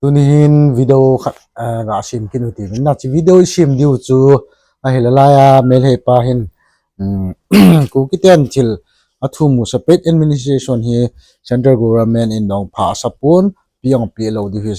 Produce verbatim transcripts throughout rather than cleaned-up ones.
Tuni hin video khat, eh, ga sem kit u ti min na, hiche video i sem diu chu ahile laiya Meitei pa hin, um, Kuki ten thil athumu separate administration hi central government in dong pha asapon, pi ong pi lou diu hi,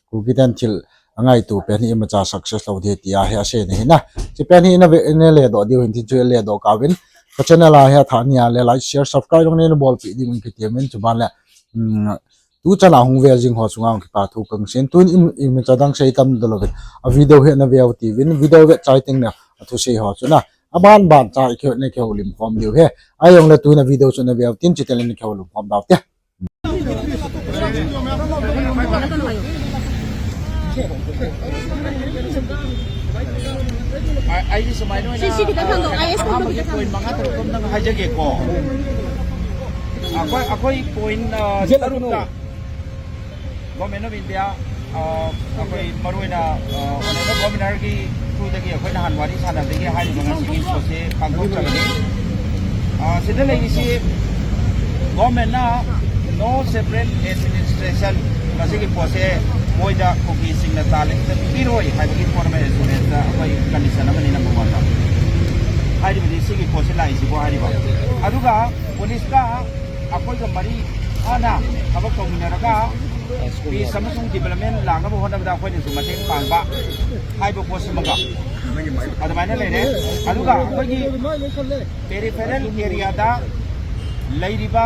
Kuki ten thil angaito pen hi imacha success lou ding tia hi asei na hi na. Hiche pen hi na ve, na ledoh diu hin tin chu ledoh kauvin. Ka channel a hi athah nia le like, share, subscribe jong neina bolpeh diuvin kiti min chu ban le. Um, tu chan a hung ve jing ho chunga hung kipa thu kang sin. Tun im, imacha dang sei tam dolo vin. A video hi na ve u ti vin. Video ve chai teng na. A thusei ho chu na. Aban ban cha i kihou, na kihoulim khom diu hi. Ahi jongle tun a video chu na ve u tin chuteng le na kihoulim khom dau te. ꯑꯩ, ꯑꯩꯒꯤ ꯁꯨꯃꯥꯏꯅ ꯑꯣꯏꯅ ꯁꯤ, ꯁꯤ ꯈꯤꯇꯪ ꯍꯟꯗꯣꯛꯑꯣ꯫ ꯑꯩ ꯑꯁ, ꯑꯍꯥꯟꯕꯒꯤ ꯈꯤꯇꯪ point ꯃꯉꯥ ꯇꯔꯨꯛ ꯑꯝꯇꯪ ꯍꯥꯏꯖꯒꯦꯀꯣ꯫ ꯑꯩꯈꯣꯏ, ꯑꯩꯈꯣꯏ point, ꯑ, ꯇꯔꯨꯛꯇ Government of India, ꯑ, ꯑꯩꯈꯣꯏ ꯃꯔꯨꯑꯣꯏꯅ, ꯑ, Honorable Governor ꯒꯤ through ꯗꯒꯤ ꯑꯩꯈꯣꯏ ꯅꯍꯥꯟ ꯋꯥꯔꯤ ꯁꯥꯟꯅꯕꯗꯒꯤ ꯍꯥꯏꯔꯤꯕ ꯉꯁꯤꯒꯤ ꯄꯣꯠꯁꯦ ꯄꯥꯡꯊꯣꯛꯆꯕꯅꯤ꯫ ꯑ, ꯁꯤꯗ ꯂꯩꯔꯤꯁꯤ government ꯅ no separate administration, ꯃꯁꯤꯒꯤ ꯄꯣꯠꯁꯦ ꯃꯣꯏꯗ ꯀꯨꯀꯤꯁꯤꯡꯅ ꯇꯥꯜꯂꯤꯕꯗ ꯄꯤꯔꯣꯏ ꯍꯥꯏꯕꯒꯤ ꯄꯣꯠ ꯑꯃ assurance ꯑꯩꯈꯣꯏ condition ꯑꯃꯅꯤ number one ꯗ꯫ ꯍꯥꯏꯔꯤꯕꯗꯤ ꯁꯤꯒꯤ ꯄꯣꯠꯁꯦ ꯂꯥꯛꯏꯁꯤꯕꯨ ꯍꯥꯏꯔꯤꯕ꯫ ꯑꯗꯨꯒ police ꯀ ꯑꯩꯈꯣꯏꯒ ꯃꯔꯤ ꯐꯅ ꯊꯕꯛ ꯇꯧꯃꯤꯟꯅꯔꯒ peace ꯑꯃꯁꯨꯡ development ꯂꯥꯛꯅꯕ ꯍꯣꯠꯅꯕꯗ ꯑꯩꯈꯣꯏꯅꯁꯨ ꯃꯇꯦꯡ ꯄꯥꯡꯕ ꯍꯥꯏꯕ ꯄꯣꯠꯁꯤꯃꯒ ꯑꯗꯨꯃꯥꯏꯅ ꯂꯩꯔꯦ꯫ ꯑꯗꯨꯒ ꯑꯩꯈꯣꯏꯒꯤ peripheral area ꯗ ꯂꯩꯔꯤꯕ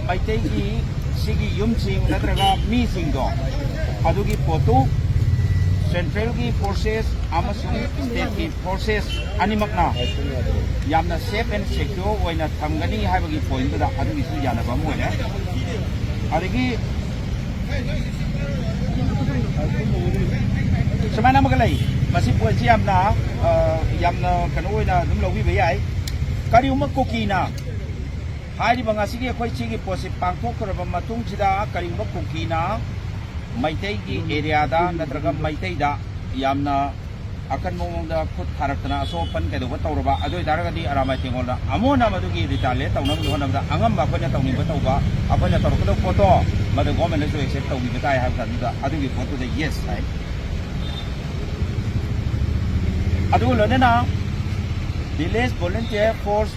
ꯃꯩꯇꯩꯒꯤ ꯁꯤꯒꯤ ꯌꯨꯝꯁꯤꯡ ꯅꯠꯇ꯭ꯔꯒ ꯃꯤꯁꯤꯡꯗꯣ, ꯑꯗꯨꯒꯤ ꯄꯣꯠꯇꯨ central ꯒꯤ forces ꯑꯃꯁꯨꯡ state ꯀꯤ forces ꯑꯅꯤꯃꯛꯅ ꯌꯥꯝꯅ safe and secure ꯑꯣꯏꯅ ꯊꯝꯒꯅꯤ ꯍꯥꯏꯕꯒꯤ point ꯇꯨꯗ ꯑꯗꯨꯒꯤꯁꯨ ꯌꯥꯅꯕ ꯑꯃ ꯑꯣꯏꯔꯦ꯫ ꯑꯗꯒꯤ ꯁꯨꯃꯥꯏꯅ ꯑꯃꯒ ꯂꯩ, ꯃꯁꯤ point ꯁꯤ ꯌꯥꯝꯅ, ꯑ, ꯌꯥꯝꯅ ꯀꯩꯅꯣ ꯑꯣꯏꯅ ꯑꯗꯨꯝ ꯂꯧꯕꯤꯕ ꯌꯥꯏ꯫ ꯀꯔꯤꯒꯨꯝꯕ ꯀꯨꯀꯤꯅ ꯍꯥꯏꯔꯤꯕ ꯉꯁꯤꯒꯤ ꯑꯩꯈꯣꯏ ꯁꯤꯒꯤ ꯄꯣꯠꯁꯤ ꯄꯥꯡꯊꯣꯛꯈ꯭ꯔꯕ ꯃꯇꯨꯡꯁꯤꯗ ꯀꯔꯤꯒꯨꯝꯕ ꯀꯨꯀꯤꯅ ꯃꯩꯇꯩꯒꯤ area ꯗ ꯅꯠꯇ꯭ꯔꯒ ꯃꯩꯇꯩꯗ ꯌꯥꯝꯅ ꯑꯀꯟꯕ ꯃꯑꯣꯡꯗ ꯈꯨꯠ ꯊꯥꯔꯛꯇꯅ ꯑꯁꯣꯛ ꯑꯄꯟ ꯀꯩꯗꯧꯕ ꯇꯧꯔꯕ, ꯑꯗꯨ ꯑꯣꯏꯇꯥꯔꯒꯗꯤ ꯑꯔꯥꯃꯥꯏ ꯇꯦꯡꯒꯣꯜꯅ ꯑꯃꯨꯛ ꯍꯟꯅ ꯃꯗꯨꯒꯤ retaliate ꯇꯧꯅꯕꯒꯤ ꯍꯣꯠꯅꯕꯗ ꯑꯉꯝꯕ ꯑꯩꯈꯣꯏꯅ ꯇꯧꯅꯤꯡꯕ ꯇꯧꯕ, ꯑꯩꯈꯣꯏꯅ ꯇꯧꯔꯛꯀꯗꯧꯕ ꯄꯣꯠꯇꯣ ꯃꯗꯨ government ꯅꯁꯨ accept ꯇꯧꯕꯤꯕ ꯇꯥꯏ ꯍꯥꯏꯕ ꯃꯇꯝꯗꯨꯗ ꯑꯗꯨꯒꯤ ꯄꯣꯠꯇꯨꯗ yes ꯍꯥꯏ꯫ ꯑꯗꯨꯒ ꯂꯣꯏꯅꯅ village volunteer force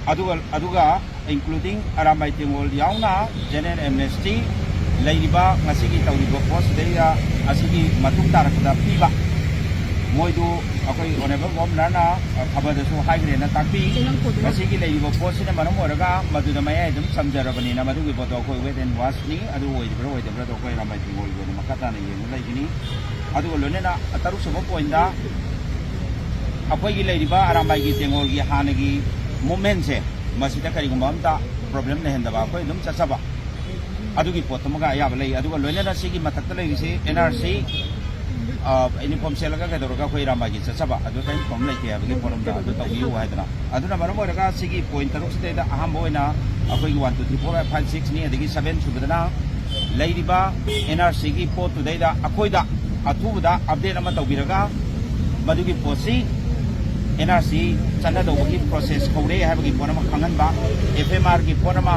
ꯑꯗꯨꯒ, ꯑꯗꯨꯒ including ꯑꯔꯥꯝꯕꯥꯏ ꯇꯦꯡꯒꯣꯜ ꯌꯥꯎꯅ general amnesty ꯂꯩꯔꯤꯕ ꯉꯁꯤꯒꯤ ꯇꯧꯔꯤꯕ ꯄꯣꯠꯁꯤꯗꯩꯗ ꯑꯁꯤꯒꯤ ꯃꯇꯨꯡ ꯇꯥꯔꯛꯄꯗ ꯄꯤꯕ ꯃꯣꯏꯗꯨ ꯑꯩꯈꯣꯏ Honourable Governor ꯅ, ꯑ, ꯈꯕꯔꯗꯁꯨ ꯍꯥꯏꯈ꯭ꯔꯦꯅ ꯇꯥꯛꯄꯤ꯫ ꯉꯁꯤꯒꯤ ꯂꯩꯔꯤꯕ ꯄꯣꯠꯁꯤꯅ ꯃꯔꯝ ꯑꯣꯏꯔꯒ ꯃꯗꯨꯗ ꯃꯌꯥꯏ ꯑꯗꯨꯝ ꯆꯝꯖꯔꯕꯅꯤꯅ ꯃꯗꯨꯒꯤ ꯄꯣꯠꯇꯣ ꯑꯩꯈꯣꯏ wait and watch ꯅꯤ꯫ ꯑꯗꯨ ꯑꯣꯏꯔꯤꯕ꯭ꯔꯥ ꯑꯣꯏꯗꯕ꯭ꯔꯥꯗꯣ ꯑꯩꯈꯣꯏ ꯑꯔꯥꯝꯕꯥꯏ ꯇꯦꯡꯒꯣꯜꯒꯤ ꯑꯣꯏꯅ ꯃꯈꯥ ꯇꯥꯅ ꯌꯦꯡꯕ ꯂꯩꯒꯅꯤ꯫ ꯑꯗꯨꯒ ꯂꯣꯏꯅꯅ ꯇꯔꯨꯛ ꯁꯨꯕ point ꯑꯩꯈꯣꯏꯒꯤ ꯂꯩꯔꯤꯕ ꯑꯔꯥꯝꯕꯥꯏꯒꯤ ꯇꯦꯡꯒꯣꯜꯒꯤ ꯍꯥꯟꯅꯒꯤ movement ꯁꯦ ꯃꯁꯤꯗ ꯀꯔꯤꯒꯨꯝꯕ ꯑꯝꯇ problem ꯂꯩꯍꯟꯗꯕ, ꯑꯩꯈꯣꯏ ꯑꯗꯨꯝ ꯆꯠꯆꯕ ꯑꯗꯨꯒꯤ ꯄꯣꯠꯇꯨꯃꯒ ꯑꯌꯥꯕ ꯂꯩ꯫ ꯑꯗꯨꯒ ꯂꯣꯏꯅꯅ ꯁꯤꯒꯤ ꯃꯊꯛꯇ ꯂꯩꯔꯤꯁꯤ N R C, ꯑ, uniform ꯁꯦꯠꯂꯒ ꯀꯩꯗꯧꯔꯒ ꯑꯩꯈꯣꯏ ꯑꯔꯥꯝꯕꯥꯏꯒꯤ ꯆꯠꯆꯕ ꯑꯗꯨ ꯀꯔꯤꯝ problem ꯂꯩꯇꯦ ꯍꯥꯏꯕꯒꯤ ꯄꯣꯠ ꯑꯝꯗ ꯑꯗꯨ ꯇꯧꯕꯤꯌꯨ ꯍꯥꯏꯗꯅ꯫ ꯑꯗꯨꯅ ꯃꯔꯝ ꯑꯣꯏꯔꯒ ꯁꯤꯒꯤ point ꯇꯔꯨꯛꯁꯤꯗꯩꯗ ꯑꯍꯥꯟꯕ ꯑꯣꯏꯅ ꯑꯩꯈꯣꯏꯒꯤ one, two, three, four, five, six ꯅꯤ꯫ ꯑꯗꯒꯤ seven ꯁꯨꯕꯗꯅ ꯂꯩꯔꯤꯕ N R C ꯒꯤ ꯄꯣꯠꯇꯨꯗꯩꯗ ꯑꯩꯈꯣꯏꯗ ꯑꯊꯨꯕꯗ update ꯑꯃ ꯇꯧꯕꯤꯔꯒ ꯃꯗꯨꯒꯤ ꯄꯣꯠꯁꯤ N R C ꯆꯠꯅꯗꯧꯕꯒꯤ process ꯍꯧꯔꯦ ꯍꯥꯏꯕꯒꯤ ꯄꯣꯠ ꯑꯃ ꯈꯪꯍꯟꯕ, F M R ꯒꯤ ꯄꯣꯠ ꯑꯃ,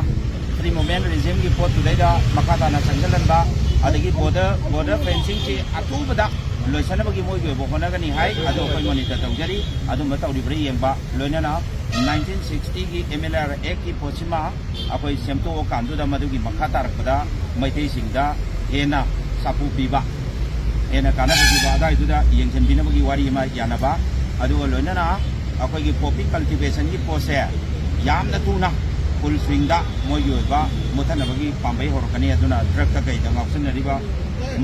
Free Movement Regime ꯒꯤ ꯄꯣꯠꯇꯨꯗꯩꯗ ꯃꯈꯥ ꯇꯥꯅ ꯆꯪꯁꯤꯜꯍꯟꯕ, ꯑꯗꯒꯤ border, border fencing ꯁꯤ ꯑꯊꯨꯕꯗ ꯂꯣꯏꯁꯤꯟꯅꯕꯒꯤ ꯃꯣꯏꯒꯤ ꯑꯣꯏꯕ ꯍꯣꯠꯅꯒꯅꯤ ꯍꯥꯏ꯫ ꯑꯗꯨ ꯑꯩꯈꯣꯏ monitor ꯇꯧꯖꯔꯤ꯫ ꯑꯗꯨꯝꯕ ꯇꯧꯔꯤꯕ꯭ꯔꯥ ꯌꯦꯡꯕ, ꯂꯣꯏꯅꯅ nineteen sixty ꯒꯤ M L A R Act ꯀꯤ ꯄꯣꯠꯁꯤꯃ ꯑꯩꯈꯣꯏ ꯁꯦꯝꯗꯣꯛꯑꯀꯥꯟꯗꯨꯗ ꯃꯗꯨꯒꯤ ꯃꯈꯥ ꯇꯥꯔꯛꯄꯗ ꯃꯩꯇꯩꯁꯤꯡꯗ ꯍꯦꯟꯅ ꯁꯥꯐꯨ ꯄꯤꯕ, ꯍꯦꯟꯅ ꯀꯥꯟꯅꯕ ꯄꯤꯕ ꯑꯗꯨꯋꯥꯏꯗꯨꯗ ꯌꯦꯡꯁꯤꯟꯕꯤꯅꯕꯒꯤ ꯋꯥꯔꯤ ꯑꯃ ꯌꯥꯅꯕ, ꯑꯗꯨꯒ ꯂꯣꯏꯅꯅ ꯑꯩꯈꯣꯏꯒꯤ poppy cultivation ꯒꯤ ꯄꯣꯠꯁꯦ ꯌꯥꯝꯅ ꯊꯨꯅ full swing ꯗ ꯃꯣꯏꯒꯤ ꯑꯣꯏꯕ ꯃꯨꯠꯊꯠꯅꯕꯒꯤ ꯄꯥꯝꯕꯩ ꯍꯧꯔꯛꯀꯅꯤ꯫ ꯑꯗꯨꯅ drug ꯇ ꯀꯩꯗ ꯉꯥꯎꯁꯤꯟꯅꯔꯤꯕ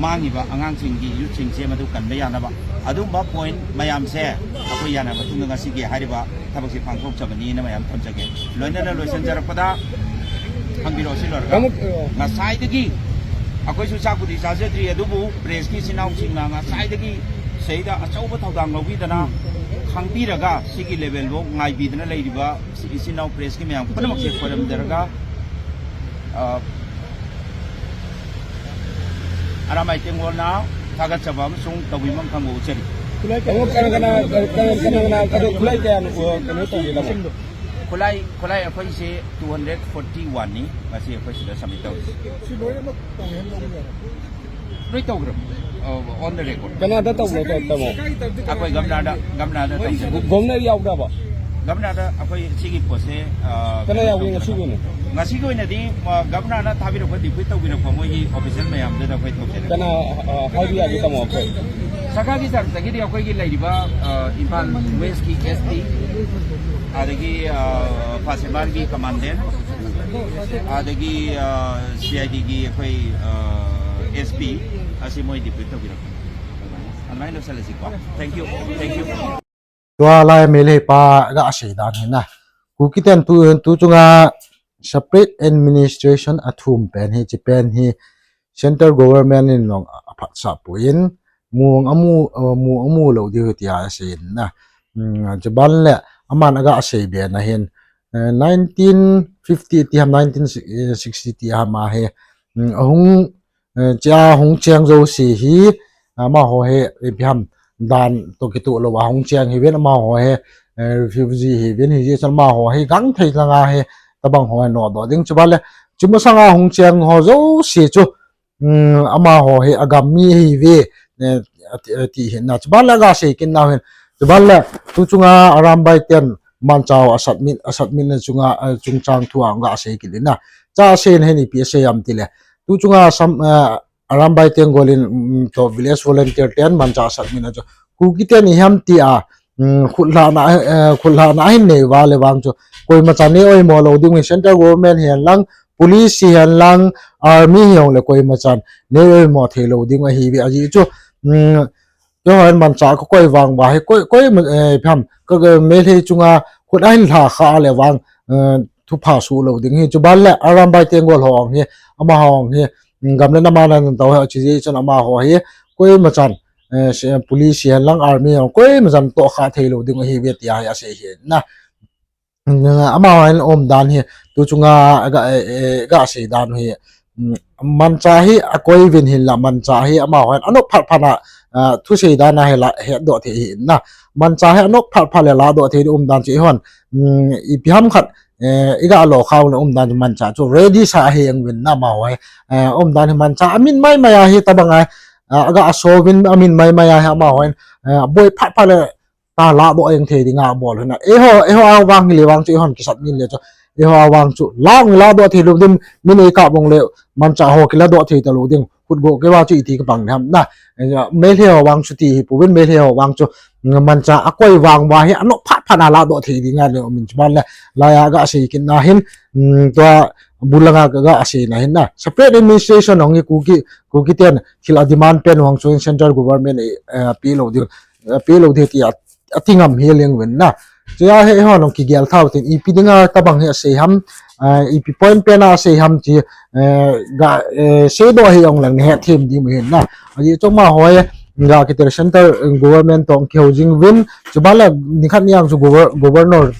ꯃꯥꯡꯉꯤꯕ ꯑꯉꯥꯡꯁꯤꯡꯒꯤ, youth ꯁꯤꯡꯁꯦ ꯃꯗꯨ ꯀꯟꯕ ꯌꯥꯅꯕ ꯑꯗꯨꯒꯨꯝꯕ point ꯃꯌꯥꯝꯁꯦ ꯑꯩꯈꯣꯏ ꯌꯥꯅꯕ ꯃꯇꯨꯡꯗ ꯉꯁꯤꯒꯤ ꯍꯥꯏꯔꯤꯕ ꯊꯕꯛꯁꯤ ꯄꯥꯡꯊꯣꯛꯆꯕꯅꯤꯅ ꯃꯌꯥꯝ ꯊꯝꯖꯒꯦ꯫ ꯂꯣꯏꯅꯅ ꯂꯣꯏꯁꯤꯟꯖꯔꯛꯄꯗ ꯊꯝꯕꯤꯔꯛꯑꯣ꯫ ꯁꯤ ꯂꯣꯏꯔꯒ ꯉꯁꯥꯏꯗꯒꯤ ꯑꯩꯈꯣꯏꯁꯨ ꯆꯥꯛꯄꯨꯗꯤ ꯆꯥꯖꯗ꯭ꯔꯤ, ꯑꯗꯨꯕꯨ press ꯀꯤ ꯏꯆꯤꯟ ꯏꯅꯥꯎꯁꯤꯡꯅ ꯉꯁꯥꯏꯗꯒꯤ ꯁꯤꯗꯩꯗ ꯑꯆꯧꯕ ꯊꯧꯗꯥꯡ ꯂꯧꯕꯤꯗꯅ ꯈꯪꯕꯤꯔꯒ ꯁꯤꯒꯤ level ꯐꯥꯎ ꯉꯥꯏꯕꯤꯗꯅ ꯂꯩꯔꯤꯕ ꯏꯆꯤꯟ ꯏꯅꯥꯎ press ꯀꯤ ꯃꯌꯥꯝ ꯄꯨꯝꯅꯃꯛꯁꯦ ꯈꯣꯏꯔꯝꯖꯔꯒ, ꯑ, ꯑꯔꯥꯃꯥꯏ ꯇꯦꯡꯒꯣꯜꯅ ꯊꯥꯒꯠꯆꯕ ꯑꯃꯁꯨꯡ ꯇꯧꯕꯤꯐꯝ ꯈꯪꯕ ꯎꯠꯆꯔꯤ꯫ ꯈꯨꯠꯂꯥꯏ ꯀꯌꯥ? ꯑꯃꯨꯛ ꯀꯅꯥ ꯀꯅꯥ, ꯀꯅꯥ ꯀꯅꯥ, ꯑꯗꯣ ꯈꯨꯠꯂꯥꯏ ꯀꯌꯥꯅꯣ, ꯑ, ꯀꯩꯅꯣ ꯇꯧꯒꯦ ꯇꯧꯕ? ꯈꯨꯠꯂꯥꯏ, ꯈꯨꯠꯂꯥꯏ ꯑꯩꯈꯣꯏꯁꯦ two hundred forty one ꯅꯤ ꯉꯁꯤ ꯑꯩꯈꯣꯏ ꯁꯤꯗ submit ꯇꯧꯔꯤꯁꯦ꯫ ꯁꯤ ꯂꯣꯏꯅꯃꯛ ꯄꯥꯡꯍꯦꯟ ꯂꯧꯕ ꯌꯥꯔꯦ? ꯂꯣꯏ ꯇꯧꯈ꯭ꯔꯕ꯫ ꯑꯣ, on the record꯫ ꯀꯅꯥꯗ ꯇꯧꯕꯅꯣ, ꯇꯧ-, ꯇꯧꯕ? ꯑꯩꯈꯣꯏ ꯒꯝꯂꯥꯗ, ꯒꯝꯂꯥꯗ ꯇꯧꯖꯩ꯫ ꯒꯣ-, ꯒꯣꯕꯅꯔ ꯌꯥꯎꯕ꯭ꯔꯕ? ꯒꯝꯂꯥꯗ ꯑꯩꯈꯣꯏ ꯁꯤꯒꯤ ꯄꯣꯠꯁꯦ, ꯑ, ꯀꯅꯥ ꯀꯩꯅꯣ ꯌꯥꯎꯒꯦ ꯇꯧꯖꯩ꯫ ꯉꯁꯤꯒꯤ ꯑꯣꯏꯅ? ꯉꯁꯤꯒꯤ ꯑꯣꯏꯅꯗꯤ, ꯑ, ꯒꯝꯂꯥꯅ ꯊꯥꯕꯤꯔꯛꯄ, ꯗꯤꯄ꯭ꯌꯨꯠ ꯇꯧꯕꯤꯔꯛꯄ ꯃꯣꯏꯒꯤ ꯑꯣꯐꯤꯁꯤꯌꯦꯜ ꯃꯌꯥꯝꯗꯨꯗ ꯑꯩꯈꯣꯏ ꯇꯧꯖꯔꯦ꯫ ꯀꯅꯥ, ꯑ, ꯍꯥꯏꯕ ꯌꯥꯒꯦ, ꯇꯥꯃꯣ, ꯑꯩꯈꯣꯏ? ꯁꯔꯀꯥꯔꯒꯤ ꯇꯔꯞꯇꯒꯤꯗꯤ ꯑꯩꯈꯣꯏꯒꯤ ꯂꯩꯔꯤꯕ, ꯑ, ꯏꯝꯐꯥꯜ ꯋꯦꯁꯀꯤ ꯑꯦꯁ ꯄꯤ, ꯑꯗꯒꯤ, ꯑ, ꯐꯥꯁꯤꯃꯥꯔꯒꯤ ꯀꯃꯥꯟꯗꯦꯟ, ꯑꯗꯒꯤ, ꯑ, ꯁꯤ ꯑꯥꯏ ꯗꯤꯒꯤ ꯑꯩꯈꯣꯏ, ꯑ, ꯑꯦꯁ ꯄꯤ, ꯑꯁꯤ ꯃꯣꯏ ꯗꯤꯄ꯭ꯌꯨꯠ ꯇꯧꯕꯤꯔꯛꯄꯅꯤ꯫ ꯑꯗꯨꯃꯥꯏꯅ ꯂꯣꯏꯁꯤꯜꯂꯁꯤꯀꯣ꯫ Thank you, thank you꯫ Tua lai Meitei pa ga asei dan hi na. Kuki ten tu, tu chunga separate administration athum pen hi, chi pen hi central government in long aphatsah poi in, mu amu, uh, mu amu lou diu tia asei na. Hmm, chuban le aman aga asei be na hin, eh, nineteen fifty ti ham, nineteen sixty ti ham a hi, hmm, ahung, eh, chia hung cheng jouse hi, amaho hi, eh, ipi ham, dan toh kitoh lou a hung cheng hiuvin, amaho hi, eh, refugee hiuvin, hijeh chun amaho hi gangthei langa hi tabang ho hi nodoh ding. Chuban le, chumasanga hung cheng ho jouse chu, um, amaho hi agam mi ahiuve, eh, ati, ati hi na. Chuban le aga sei kit nau hin. Chuban le, tu chunga Arambai ten Manchah ho asatmin, asatmin na chunga, eh, chungchang thu aga sei kit na. Cha asei na hin ipi asei ham ti le. Tu chunga sam, eh, Arambai Tenggol in, um, toh village volunteer ten Manchah asatmin na chu. Kuki ten ipi ham tia, um, khutlhahna, eh, khutlhahna ahin nei uva le vang chu. Koima chan nei oimo lou ding, central government hihen lang, police hihen lang, army hijongle koima chan nei oimo thei lou ding ahiuve ajeh chu. Um, Keiho hin Manchah kakoi vang uva hi, koi, koi, eh, ipi ham, ka, ka Meitei chunga khut ahin lha kha le vang, eh, thupha soh lou ding hi. Chuban le Arambai Tenggol ho hi, amaho hi, mm, gam le nam a na tao hi, chujeh chun amaho hi, koima chan, eh, se-, police hihen lang, army hihen lang, koima chan tohkha thei lou ding ahiuve tia hi asei hi na. Amaho hin umdan hi, tu chunga aga, eh, eh, aga sei dan hi, mm, Manchah hi akoi uvin hinla, Manchah hi amaho hin anop phat phat a, ah, thusei dan a hi la, hetdoh thei hi na. Manchah hi anop phat phat le ladoh thei di umdan chu eihon, mm, ipi ham khat, eh, iga lo khau le umdan chu Manchah chu ready sa ahi jeng uvin na amaho hi, eh, umdan hi Manchah amin mai mai a hi tabang a, ah, aga aso uvin amin mai mai a hi amaho hin, eh, boi phat phat le ta ladoh jeng thei dinga abol u hi na. Eiho, eiho a vang hile vang chu eihon kisatmin le chu. Eiho a vang chu la, ladoh thei lou ding, min eikap vang le Manchah ho kiladoh thei talou ding. Khut go kei uva chu iti kapang ham na. Eh, Meitei ho vang chu ti hi pouvin, Meitei ho vang chu, mm, Manchah akoi vang uva hi anop phat phat a ladoh thei dinga le umin chuban le. Laiya aga sei kit na hin, mm, tua bul langa aga sei na hin na. Separate administration hung hi Kuki, Kuki ten thil a demand pen u hung chu central government, eh, pe lou ding. Eh, pe lou ding tia, ati ngam hel jeng uvin na. Chuja hi eihon hung kigel thau tin, ipi dinga tabang hi asei ham, eh, ipi point pen a asei ham ti, eh, ga, eh, seidoh hi jong lang nahet them ding u hin na. Ajeh chu amaho hi, ga kiti le central, eh, government toh kihou jing uvin, chuban le nikhat ni jong chu gover-, governor,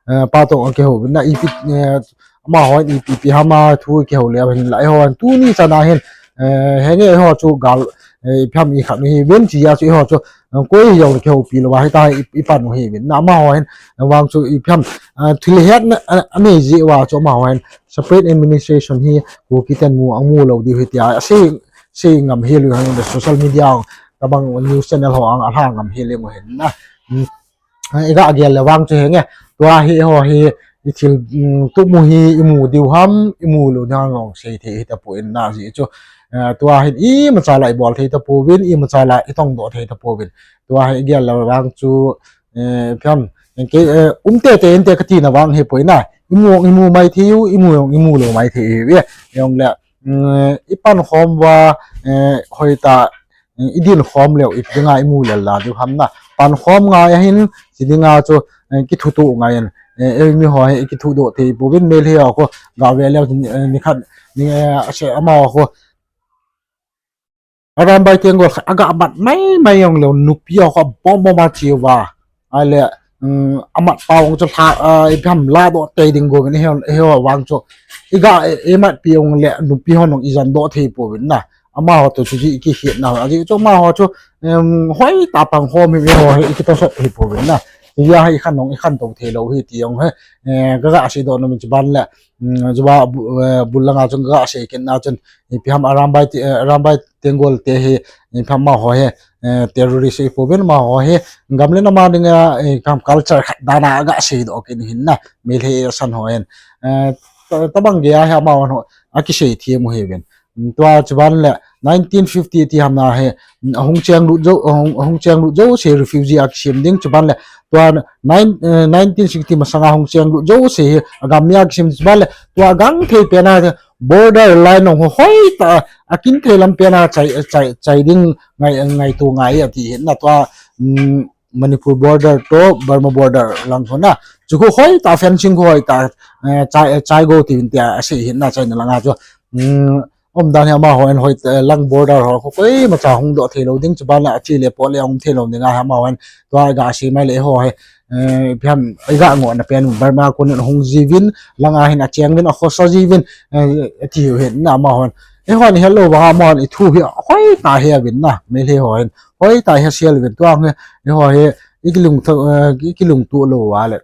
eh, pa toh kihou uvin na, ipi, eh, amaho hin ipi ipi ham a thu kihou le hinla, eihon tuni chan a hin, eh, henge eiho chu gal, eh, ipi ham ikhat u hiuvin, chuja chu eiho chu, eh, koi hijong le kihoupi lou uva hita i, ipan u hiuvin na, amaho hin, eh, vang chu ipi ham, eh, thil hetna, eh, anei jeh uva chu amaho hin separate administration hi Kuki ten mu amu lou diu hi tia asei, sei ngam hel u hin social media tabang news channel ho a alha ngam hel jeng u hin na. Hmm. Eh, iga gel le vang chu henge. Tua hi eiho hi ithil, mm, tumu hi imu diu ham, imu lou diu ham jong sei thei hita poi na ajeh chu. Eh, tua hin imacha la ibol thei tapouvin, imacha la itongdoh thei tapouvin. Tua hi igel le vang chu, eh, ipi ham, ke, eh, um tei tei inte kati na vang hi poi na. Imu, imu mai thei u, imu jong imu lou mai thei u ve. Jongle, mm, ipan khom uva, eh, hoitah, idin khom leu, ipi dinga imu lel la diu ham na. Pan khom ngai ahin, chi dinga chu, eh, kithutuh ngai in, eh, eimi ho hi kithudoh thei pouvin Meitei ho khu, ga ve leu, eh, nikhat, ni, eh, ase amaho khu. Arambai Tenggol khat, aga mat mai mai jong leu, nupi ho khu, bom bom a che uva. Ahile, um, amat pa vang chu lha, ah, ipi ham ladoh tei ding go uvin, eiho, eiho vang chu. Iga, i, imat pi jongle, nupi hon jong ijan doh thei pouvin na. Amaho toh chu ji ikikhetna ho. Ajeh chu amaho chu, um, hoitah pang khom hi eiho hi ikitosot thei pouvin na. Media hi i khan nong i khan to thei lou hi ti jong hi, eh, ka ga sei doh nom in chuban le, mm, chuba bu-, eh, bul langa chun ka ga sei kit na chun, ipi ham Arambai te, eh, Arambai Tenggol te hi, ipi ham amaho hi, eh, terrorist ipouvin amaho hi, gam le nam a dinga, eh, ipi ham culture khat dan a ga sei doh kit in ahi na, Meitei asan ho hin. Eh, ta-, tabang gei a hi amaho hin, akisei them u ahi uvin. Mm, tua chuban le nineteen fifty ti ham na hi, mm, ahung cheng lut jou, ahung, ahung cheng lut jouse refugee a kisem ding chuban le tua nine, eh, nineteen sixty masanga hung cheng lut jouse hi agam mi a kisem chuban le tua gangthei pen a border line hung hoitah a, akinthei lam pen a chai, chai, chai ding ngai, ngaito ngai ati ahi na tua, mm, Manipur border to Burma border lang ho na. Chu khu hoitah fencing khu hoitah, eh, chai, chai go ti uvin tia asei ahi na China langa chu. Mm, umdan hi amaho hin hoi, eh, lang border ho khu koimacha hung doh thei lou ding chuban le ache le po le hung thei lou ding a hi amaho hin tua ga sei mai le eiho hi, eh, ipi ham i ga ngoh na pen Burma kon in hung jiuvin, langa hin acheng uvin, akhosa jiuvin, eh, ati u ahi na amaho hin. Eiho hin helou vang amaho hin i thu hi hoitah a he uvin na, Meitei ho hin. Hoitah a he sel uvin tua hi, eiho hi, i kilung tho-, eh, i kilungto lou va le.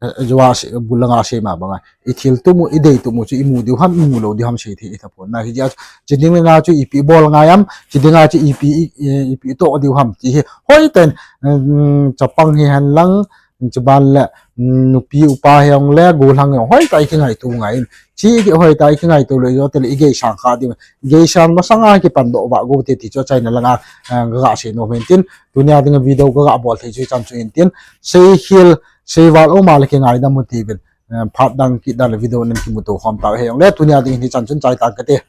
Eh, jua se, bul langa sei ma banga. I thil tum u, i dei tum u chu i mu diu ham, i mu lou diu ham sei thei i tapon. Na hi jia chu, chi ding langa chu ipi bol ngai am, chi dinga chu ipi, i, i, ipi toh diu ham. Ti hi, hoitah in, mm, chapang hi hen lang, chuban le, mm, nupi upa hi jong le, gollhang hi jong, hoitah i kingaito ngai in. Chi i ki-, hoitah i kingaito lou, jo te le i geisang kha diu. Geisang masanga kipan doh va go te ti chu China langa, eh, ga sei nom in tin. Tunia dinga video ka ga bol thei chu chan chu in tin. Seikhel, seival um a le kingaidam u ti uvin. Eh, phat dang kit dan le video nan kimuto khom tau hi jong le. Tunia ding hi chan chun chai tang kate.